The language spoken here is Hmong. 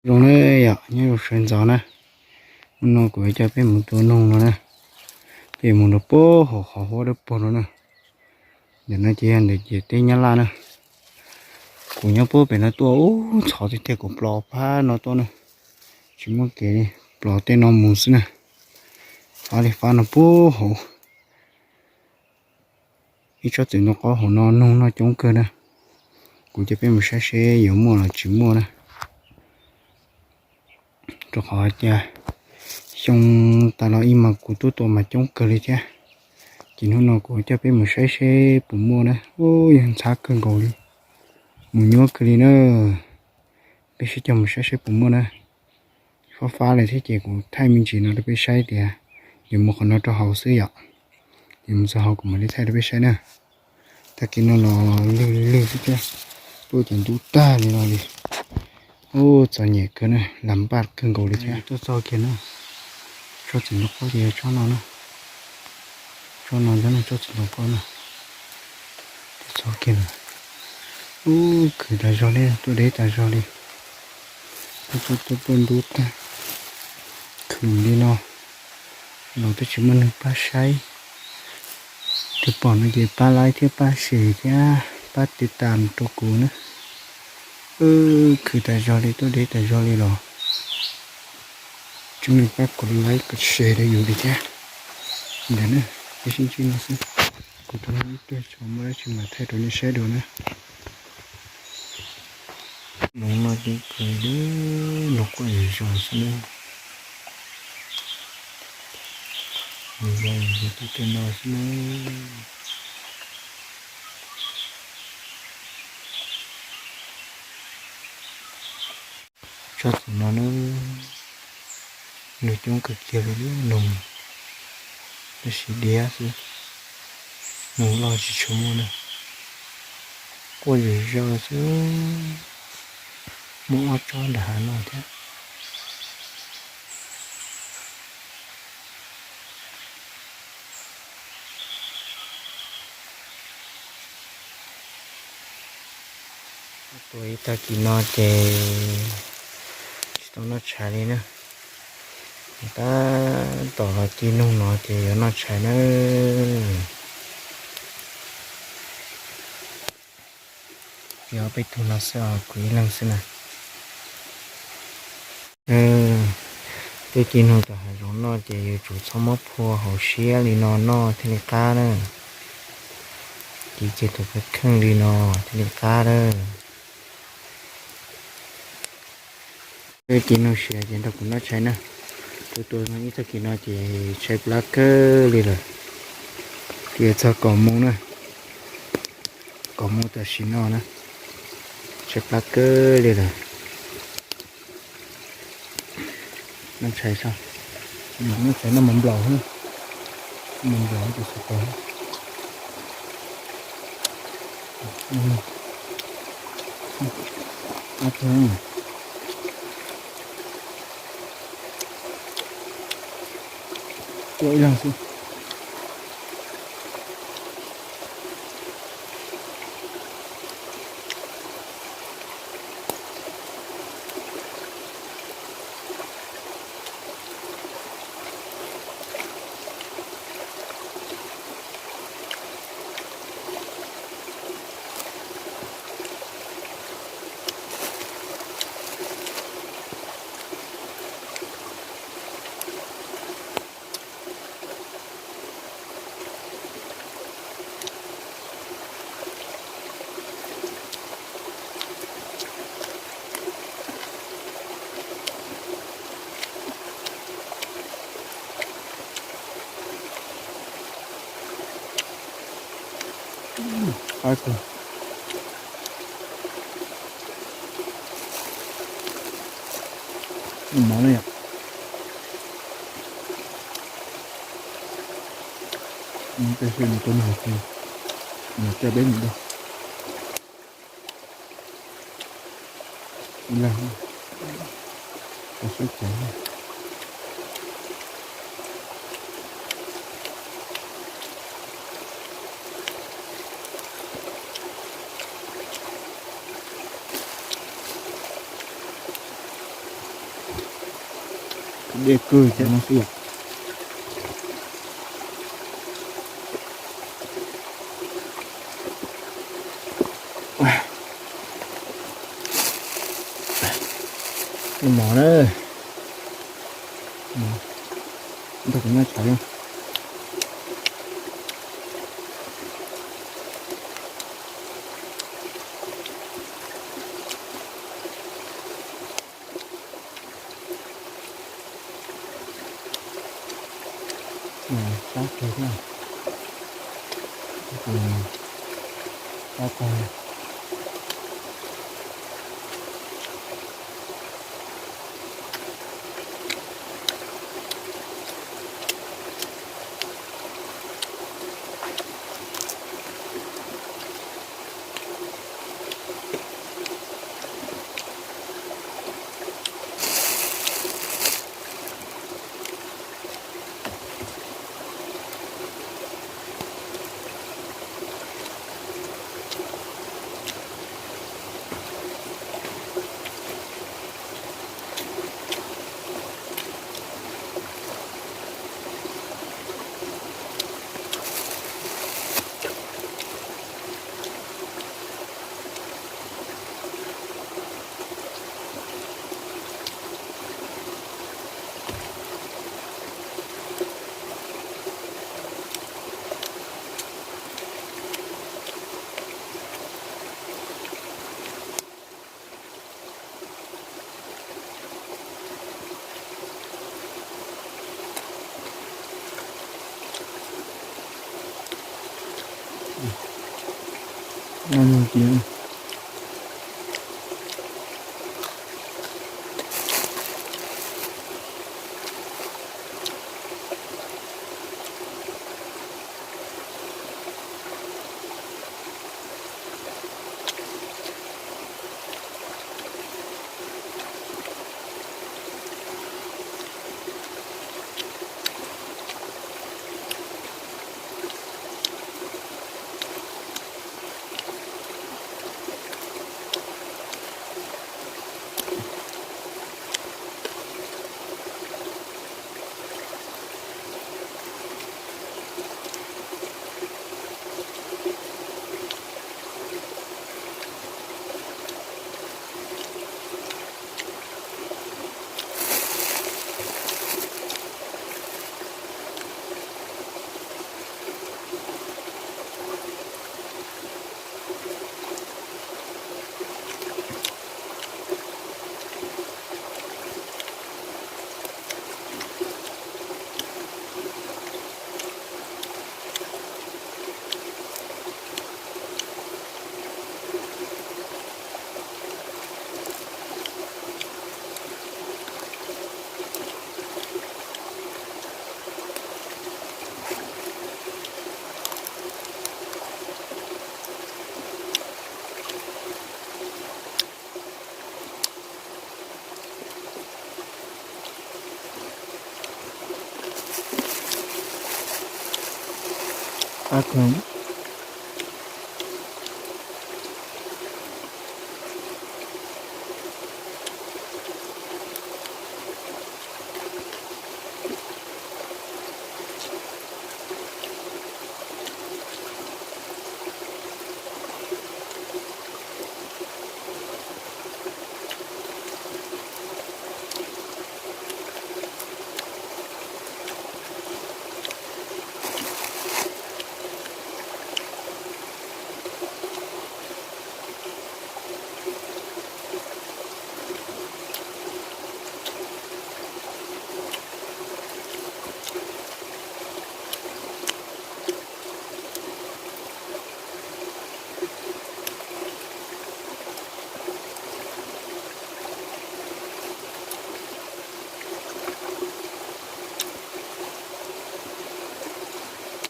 Zoo na yom, nyob zoo sawv ntxov na. Hnub no kuv yuav coj peb mus tua noog no na. Peb mus rau puag hauv qhov huab dawb paug no na. Ntawm no ces yog ntawm ciam teb Nyab Laj na. Kuv nyob puag pem no tuaj ub ntxhov tiag tiag, kuv plos phab no tuaj na. Tsis muaj kev li, plos tej no mus xwb na. Fab li fab no puag hauv. Ib tsob txiv ntoo qaub hauv no noog noj coob kawg na. Kuv coj peb mus saib seb yuav muaj los tsis muaj na. Rau qhov tias xyoo tas los ib mas kuv tuaj tua mas coob kawg li thiab. Ces hnub no kuv coj peb mus saib seb puas muaj na. Ub, yog ntxhab kawg nkaus li, mus nyuab kawg li na. Peb sib coj mus saib seb puas muaj na. Fab fab li thiab ces kuv thaij me ntsis no rau peb saib tias yuav mus qhov no rau hauv xwb yom. Yuav mus txog hauv kuv mam li thaij rau peb saib na. Tag kis no los lwg lwg xwb thiab, tuaj ces ntub tag li no li. Ub, txom nyem kawg na, lam npaj kawg nkaus li thiab. Tuaj txog kiag na, tsob txiv ntoo qaub ces yog tsob no na. Tsob no ntag na, tsob txiv ntoo qaub na. Tuaj txog kiag na. Ub, khwv tas zog li, tuaj deb tas zog li. Tuaj tuaj tuaj tuaj ntub tag. Khwv li no los twb tsis muaj neeg pab saib. Tus pom no ces pab like thiab pab share thiab pab tiv tam rau kuv na. Khwv tas zog li, tuaj deb tas zog li los tsis muaj neeg pab kuv like kuv share rau yus li thiab. Ntawd na, peb sib ntsib no xwb. Kuv tus ib tug tso muaj dab tsi mas thaij rau nej saib dua na. Noog no ces kawg li, noog quaj zom zaws xwb na. Noog quaj zom zaws tej no xwb na. Tsob txiv no na, noog coob kawg kiag li, noog tab sis diav xwb, noog loj tsis tshua muaj na. Quaj zom zaws xwb, muaj ob tsob nram hav no thiab. Tua ib tag kis no ces tsis tau noj tshais li na. Tab tom los ci noog no ces yuav noj tshais na. Yog peb tug no xwb os, kuv ib leeg xwb na. Twb ci noog tom hav zoov noj ces yuav tsum txhob muab phua hauv siab li no noj thiaj li qab na. Ci kiag tus kheej li no thiaj li qab na. Twb ci noog siav ces nrog kuv noj tshais na. Tua tua ib tag kis no ces tshaib plab kawg li lawm. Ces txog kaum moos na, kaum moos tam sim no na, tshaib plab kawg li lawm. Noj tshais, noj tshais noj mov nplaum, mov nplaum tus xav tau. Tua ib leeg xwb. Qab kawg. Mov na yom. Tej xwb nws tuaj noj hauv tsev, nws coj peb mus dua. Ib leeg, tau sab cev. Dej kawg thiab no xwb. Mov na, ntog kuv noj tshav na. Sab kawg thiab. Sab tag. Qab kawg.